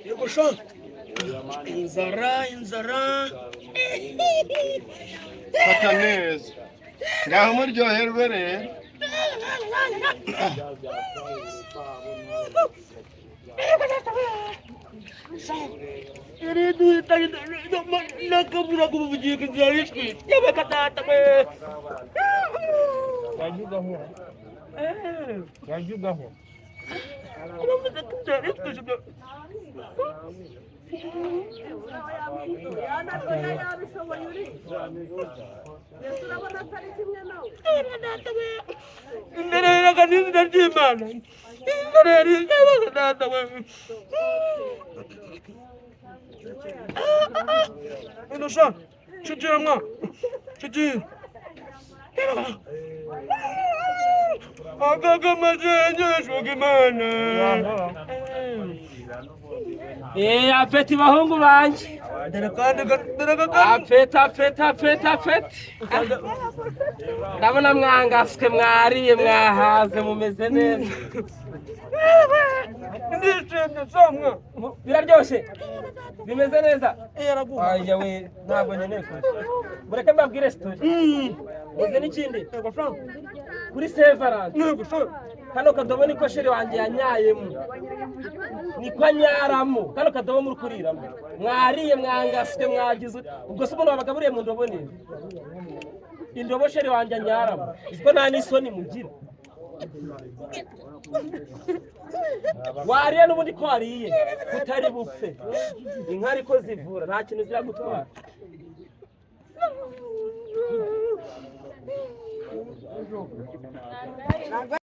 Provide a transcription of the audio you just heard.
Yego sha, inzara inzara. Fata neza, ngaho muryoherwe rero. Nakabura kubuvugira inzara ishwitse yabeka data we. Yajya ugaho. Uravuze ko inzara ishwitse. Inzara n'izina ry'Imana, inzara yari yabeka data we. Ino sha, shitira mwa shitira akaga masengesho k'Imana. Eh, apeti bahungu banje. Dore kandi, dore kandi. Apeti, apeti, apeti, apeti. Ndabona mwangaswe, mwariye, mwahaze, mumeze neza. Ndishimye samwa. Biraryoshye, bimeze neza. Yaraguha. Aya we, ntabwo nkeneye kurya. Mureke mbabwire story. Muzi n'ikindi? Yego sha. Kuri Sevarante. Yego sha. Kano kadobo niko chéri wanjye yanyayemo, niko anyaramo. Kano kadobo muri kuriramo, mwariye, mwangaswe, mwagize. Ubwo se umuntu wabaga buriye mu ndobo nini, indobo chéri wanjye anyaramo? Uziko nta n'isoni mugira? Wariye n'ubundi ko wariye utari bupfe. Inka ariko zivura, nta kintu ziragutwara.